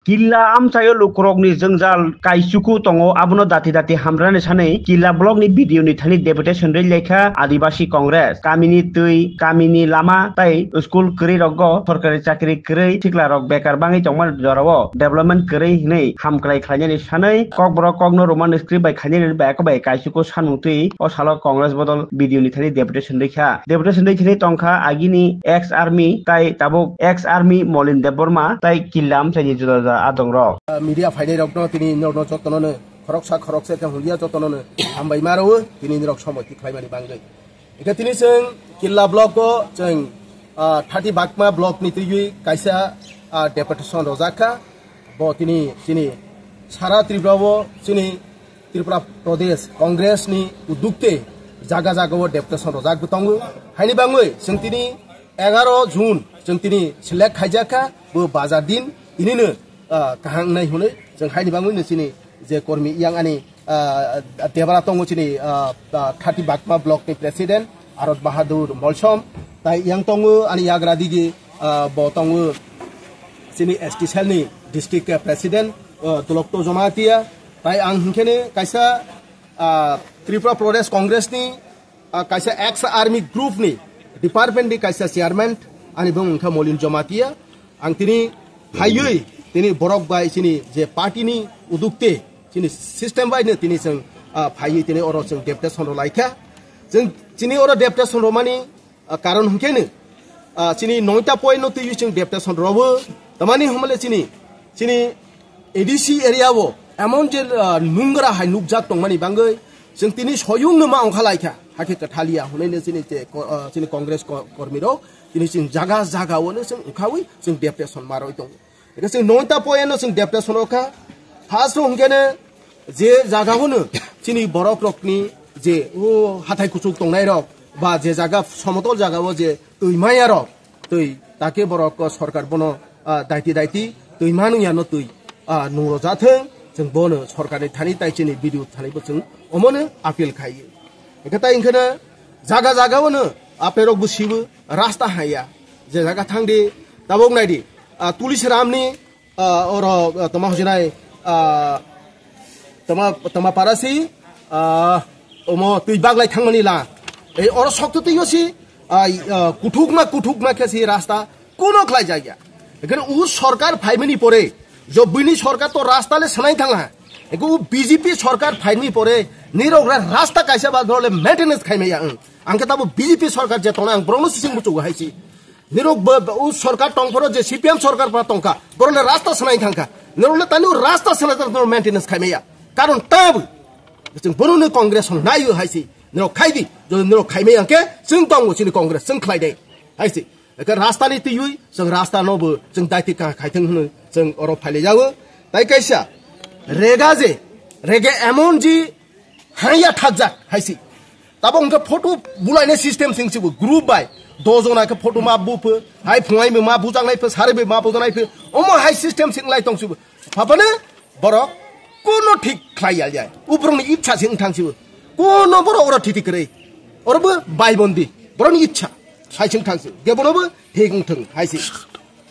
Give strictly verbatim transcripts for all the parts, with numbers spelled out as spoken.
Killa amchaio lukurokni jwngjal kaichuku tongo, abono dati dati hamrani sanwi Killa blockni B D O ni thani deputation rwi laikha Adibasi Congress. Kamini twi, kamini lama tei school kwrwi rokgo sorkari chakri kwrwi, sikla rok bekar bangwi tongmani jorao development kwrwi hinwi hamkrai khlainani sanwi kokborok kokno Roman script bai khainani bai kaichuku sanmung twi o salo Congress bodol B D O ni thani deputation rwikha. Deputation rwi thani tongkha agini ex army tai tabuk ex army Molin Debbarma tai Killa amchaini juda juda adongrok. Ah, media phainai rokno tini norno jotono no khoroksa khoroksa khe hulia jotono no hambai maro tini norok somoi tikhlaimani bangwi. Eke tini chwng Killa block o chwng, ah, thirty Bakma block ni twiwi kaisa, ah, deputation rojak kha. Bo tini chini sara Tripura o chini Tripura Pradesh Congress ni udukte jaga jaga o deputation rojak bo tongo. Haini bangwi chwng tini egaro June chwng tini select khaijak kha, bo bazar din tinino, ah, kaham wngnai hwnwi chwng haini bangwi no chini je kormi yang ani, ah, debra tongo chini, ah, ah, thirty Bakma block ni president Arot Bahadur Molsom, tai yang tongo ani yagra digi, ah, bo tongo chini S T cell ni district president, ah, Dulokto Jamatia, tai ang hinkhe ne kaisa, ah, Tripura Pradesh Congress ni, ah, kaisa ex army group ni department ni kaisa chairman ani bung wngkha Molin Jamatia. Ang tini phaiwi tini borok bai chini je party ni udukte chini system bai no tini chwng, ah, phaiwi tini oro chwng deputation rw laikha. Chwng chini oro deputation rw mani, ah, karon hwnkhe no, ah, chini noita point no twiwi chwng deputation rw o. Tamani hwnmale chini, chini A D C area o emon je, ah, nungra hai nukjak tongmani bangwi chwng tini soyung no ma ongkha laikha, hakhe kwthalia hwnwi no chini je ko-, ah, chini Congress ko-, kormi rok tini chwng jaga jaga o no chwng wngkhawi chwng deputation ma rwi tongo. Eke chwng noita point no chwng deputation o kha. First o hwnkhe ne je jaga o no chini borok rokni je o hathai kuchuk tongnai rok ba je jaga somotol jaga o je twi maya rok twi take borok o sorkar bono, ah, daiti daiti twi manu ya no twi, ah, nungro jathwng chwng bono sorkar ni thani tai chini B D O thani bo chwng omono appeal khai. Eke tai hwnkhe no jaga jaga o no aperok bo sibo rasta haya je jaga thang di tabok nai di, ah, Tulis Ram ni, ah, oro, ah, toma hojinai, ah, toma, toma parasi, ah, omo twi baglai thangmani la. Ei oro sokto twi osi, ah, ah, kuthukma, kuthukma khe si rasta kuno khlai jagya. Ekheno u sorkar phaimani pore, jo bini sorkar to rasta le sanai thangha. Eko u B J P sorkar phaimani pore, nirok ra-, rasta kaisa ba le maintenance khaimaya ang. Ang khe tabo B J P sorkar je tona ang brongno sising buchugo haisi. Nirok bo, bo, u sorkar tongphoro je C P M sorkar pa tongkha, borok le rasta sanai thangkha. Nirok le tani u rasta sanai thang, nirok maintenance khaimaya. Karon tab, chwng bono ni Congress hon nayo haisi. Nirok khai di, jodi nirok khaimaya hwnkhe, chwng tongo chini Congress, chwng khlai dai. Haisi. Eke rasta ni twiwi, chwng rasta no bo, chwng daiti ka khai thang hwnwi, chwng oro phailai jago. Tai kaisa, rega je, rega emon ji, haya thakjak haisi. Tabo hwnkhe photo bulaina system sing sibo group bai. Dojona khe photo ma bupho, hai phungai bo ma bujaknai pho, sari bo ma bujaknai pho. Omo hai system sing lai tong sibo. Phapane borok kuno thik khlai ya ya. Ubrong ni ichha sing thang sibo. Kuno borok oro thiti kwrwi. Oro bo bai bondi. Borok ni ichha. Sai sing thang sibo. Ge bono bo thik wng thang haisi.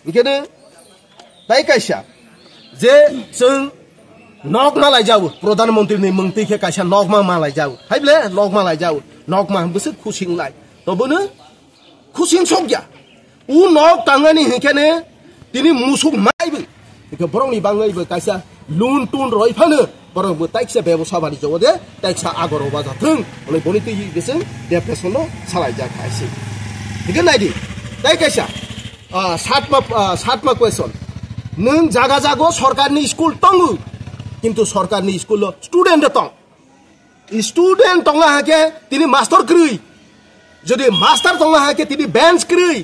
Hwnkhe ne Tai kaisa je chwng nokma laijao, Pradhan Mantri ni mwng twi khe kaisa nokma ma laijao. Hai ble nokma laijao, nokma bwswk khusing lai. To bono khusing sokya. U nok tangani hinkhe ne tini musuk mai bo. Hinkhe borok ni bangwi bo kaisa lun tun roi phano borok bo taiksa bebosa bani jogo de, taiksa agoro baja thung. Ole boni twi bising depression no salai jak hai se. Hinkhe nai di, tai kaisa. Ah, satma, ah, satma question. Nwng jaga jago sorkarni school tongo, kintu sorkarni school-o student tong. Student tongo hakhe tini master kwrwi. Jodi master tongo hakhe tini bench kwrwi.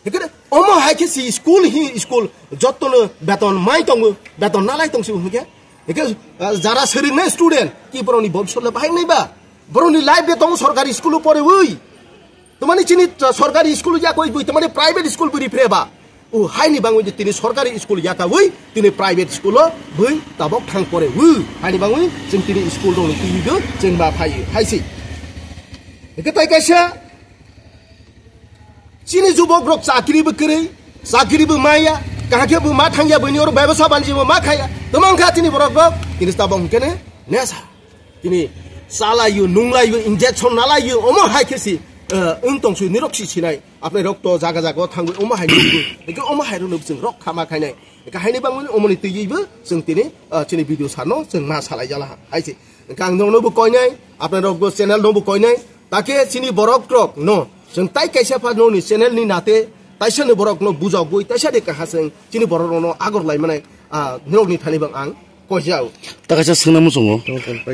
Hikhe omo hai khe si school hi school jottono beton mai tongo, beton nalai tong si hwnkhe. Hikhe, ah, jara swrwngnai student ki borokni bobisot le bahai nai ba? Borokni life de tongo sorkari school-o porewi. Tamani chini, uh, sorkari school yakwi bui, tamani private school bui ripre ba. O haini bangwi je tini sorkari school yakawi, tini private school-o bui tabok thang pore wi. Haini bangwi chwng tini school rokni twi do chwng ba phai, hai si. Hwnkhe tai kaisa chini jubok rok chakri bo kwrwi, chakri bo maya, Kaham khe bo ma thangya, bini oro bebasa banji bo ma khaya. Tamo wngkha chini borok rok, tini tabok hwnkhe ne nesa. Tini chalaio, nunglaio, injection nalaio, omo hai khe si, eh, wng tong sui nirok si sinai. Apnai rok to jaga jaga o thangwi omo hai nukgo. Hwnkhe omo hai rok no chwng rok khama khainai. Hwnkhe haini bangwi omoni twiwi bo chwng tini, eh, chini video sarno chwng ma salai jala ha. Hai se. Hwnkhe ang nokno bo koinai, apnai rok bo channel no bo koinai. Take chini borok rok no, chwng tai kaisa pha noni channel ni nate, taisa ni borok no bujagwi, taisa de kaha chwng chini borok rok no agor lai manai, ah, nirok ni thani bang ang koi jao. Ta kaisa swngna muchungo.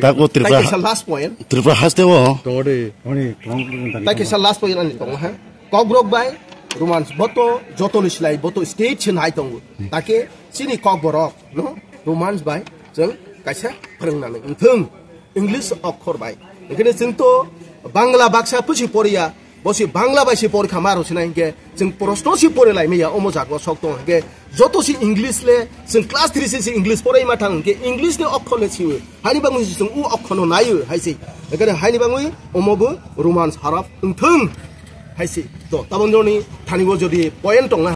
Ta ko Tripura, tai kaisa last point. Tripura haste o. Tongode, oni, tong, tong, Tai kaisa last point ani tongo ha. Kokborok bai, Romans boto, joto ni slai boto state se nai tongo. Take chini kokborok no, Romans bai, chwng kaisa phrwngnani wngthwng. English okhor bai. Hwnkhe chwng to Bangla baksa pusi poriya, bo si Bangla bai si porikha ma rw sinai hwnkhe chwng proshno si pori lai maya omo jaga o sok tong hwnkhe joto si English le chwng class three si si English porai ma thang hwnkhe English ni okhor le siwi. Haini bangwi si chwng u okhor no naiwi hai se. Hwnkhe haini bangwi omo bo Roman sarap wngthwng hai se. To tabon joni thani bo jodi point tong na